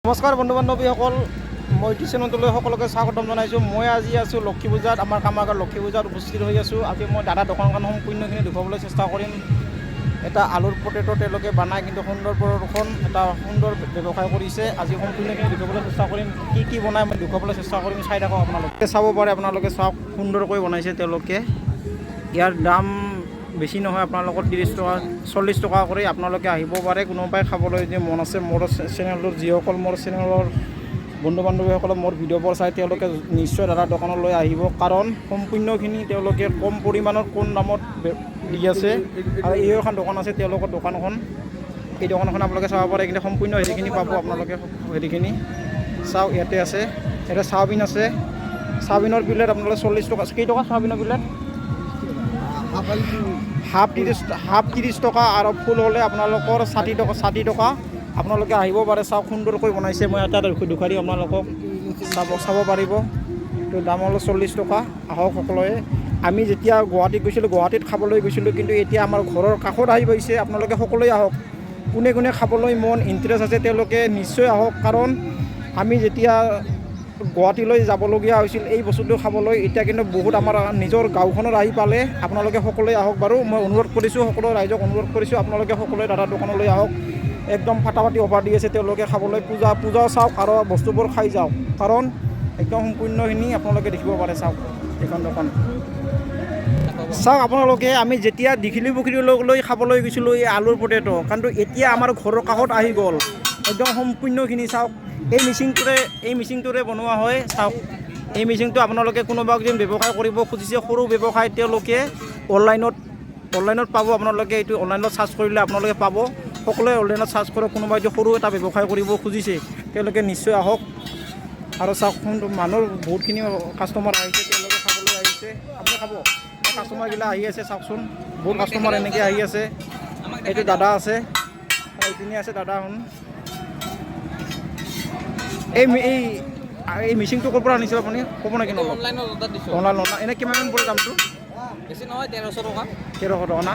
নমস্কাৰ বন্ধু বান্ধৱীসকল, মই ইউটিউব চেনেলটোলৈ সকলোকে স্বাগতম জনাইছোঁ। মই আজি আছোঁ লক্ষী পূজাত, আমাৰ কামাগাৰ লক্ষী পূজাত উপস্থিত হৈ আছোঁ। আজি মই দাদা দোকানখন সম্পূৰ্ণখিনি দেখুৱাবলৈ চেষ্টা কৰিম। এটা আলুৰ পটেটো তেওঁলোকে বনাই কিন্তু সুন্দৰ প্ৰদৰ্শন, এটা সুন্দৰ ব্যৱসায় কৰিছে। আজি সম্পূৰ্ণখিনি দেখুৱাবলৈ চেষ্টা কৰিম। কি কি বনাই মই দেখুৱাবলৈ চেষ্টা কৰিম, চাই থাকক আপোনালোকে। চাব পাৰে আপোনালোকে, চাওক, সুন্দৰকৈ বনাইছে তেওঁলোকে। ইয়াৰ দাম বেছি নহয়, আপোনালোকৰ 30 টকা, 40 টকা কৰি। আপোনালোকে আহিব পাৰে, কোনোবাই খাবলৈ যদি মন আছে। মোৰ চেনেলটোত যিসকল মোৰ চেনেলৰ বন্ধু বান্ধৱীসকলে মোৰ ভিডিঅ'বোৰ চাই, তেওঁলোকে নিশ্চয় দাদাৰ দোকানলৈ আহিব, কাৰণ সম্পূৰ্ণখিনি তেওঁলোকে কম পৰিমাণত, কম দামত দি আছে। আৰু এই এখন দোকান আছে তেওঁলোকৰ দোকানখন, এই দোকানখন আপোনালোকে চাব পাৰে। কিন্তু সম্পূৰ্ণ হেৰিখিনি পাব আপোনালোকে। হেৰিখিনি চাওক, ইয়াতে আছে। ইয়াতে চাওমিন আছে। চাওমিনৰ প্লেট আপোনালোকে 40 টকা। কেইটকা চাওমিনৰ প্লেট? হাফ 30, হাফ 30 টকা আৰু ফুল হ'লে আপোনালোকৰ 60 টকা, 60 টকা। আপোনালোকে আহিব পাৰে। চাওক, সুন্দৰকৈ বনাইছে। মই এটা দেখুৱাই দিম আপোনালোকক, চাব চাব পাৰিব। এইটো দাম হ'ল 40 টকা। আহক সকলোৱে। আমি যেতিয়া গুৱাহাটীত গৈছিলোঁ, গুৱাহাটীত খাবলৈ গৈছিলোঁ, কিন্তু এতিয়া আমাৰ ঘৰৰ কাষত আহি পাইছে। আপোনালোকে সকলোৱে আহক। কোনে কোনে খাবলৈ মন ইণ্টাৰেষ্ট আছে, তেওঁলোকে নিশ্চয় আহক, কাৰণ আমি যেতিয়া গুৱাহাটীলৈ যাবলগীয়া হৈছিল এই বস্তুটো খাবলৈ, এতিয়া কিন্তু বহুত আমাৰ নিজৰ গাঁওখনত আহি পালে। আপোনালোকে সকলোৱে আহক বাৰু। মই অনুৰোধ কৰিছোঁ, সকলো ৰাইজক অনুৰোধ কৰিছোঁ, আপোনালোকে সকলোৱে দাদাৰ দোকানলৈ আহক। একদম ফাটাফাটি অফাৰ দি আছে তেওঁলোকে খাবলৈ। পূজা পূজাও চাওক আৰু বস্তুবোৰ খাই যাওক, কাৰণ একদম সম্পূৰ্ণখিনি আপোনালোকে দেখিব পাৰে। চাওক, এইখন দোকান চাওক আপোনালোকে। আমি যেতিয়া দীঘলী পুখুৰীলৈ খাবলৈ গৈছিলোঁ এই আলুৰ পটেটো, কিন্তু এতিয়া আমাৰ ঘৰৰ কাষত আহি গ'ল। একদম সম্পূৰ্ণখিনি চাওক, এই মেচিনটোৰে বনোৱা হয়। চাওক, এই মেচিনটো আপোনালোকে কোনোবা যদি ব্যৱসায় কৰিব খুজিছে, সৰু ব্যৱসায়, তেওঁলোকে অনলাইনত পাব। আপোনালোকে এইটো অনলাইনত চাৰ্চ কৰিলে আপোনালোকে পাব। সকলোৱে অনলাইনত চাৰ্চ কৰক। কোনোবাই যদি সৰু এটা ব্যৱসায় কৰিব খুজিছে, তেওঁলোকে নিশ্চয় আহক। আৰু চাওক, মানুহৰ বহুতখিনি কাষ্টমাৰ আহিছে, তেওঁলোকে খাবলৈ আহিছে। আপুনি খাব? কাষ্টমাৰগিলা আহি আছে। চাওকচোন, বহুত কাষ্টমাৰ এনেকৈ আহি আছে। এইটো দাদা আছে আৰু এইপিনে আছে দাদা। শুন, এই এই এই মেচিনটো ক'ৰ পৰা আনিছিল, আপুনি ক'ব নেকি অলপ? অনলাইনত অৰ্ডাৰ দিছোঁ। অনলাইন। এনে কিমান পৰে দামটো? বেছি নহয়, 1300 টকা। 1300 টকা না?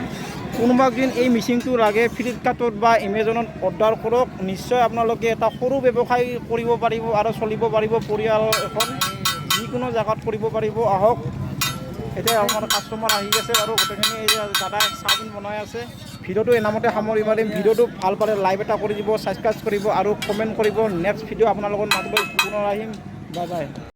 কোনোবা যদি এই মেচিনটো লাগে, ফ্লিপকাৰ্টত বা এমেজনত অৰ্ডাৰ কৰক। নিশ্চয় আপোনালোকে এটা সৰু ব্যৱসায় কৰিব পাৰিব আৰু চলিব পাৰিব, পৰিয়াল এখন যিকোনো জেগাত কৰিব পাৰিব। আহক। এতিয়া আমাৰ কাষ্টমাৰ আহি আছে বাৰু গোটেইখিনি। এই যে দাদাই চাওমিন বনাই আছে। ভিডিঅ'টো এনামতে সামৰি মাৰিম। ভিডিঅ'টো ভাল পালে লাইক এটা কৰি দিব, ছাবস্ক্ৰাইব কৰিব আৰু কমেণ্ট কৰিব। নেক্সট ভিডিঅ' আপোনালোকৰ মাজলৈ পুনৰ আহিম। Bye bye.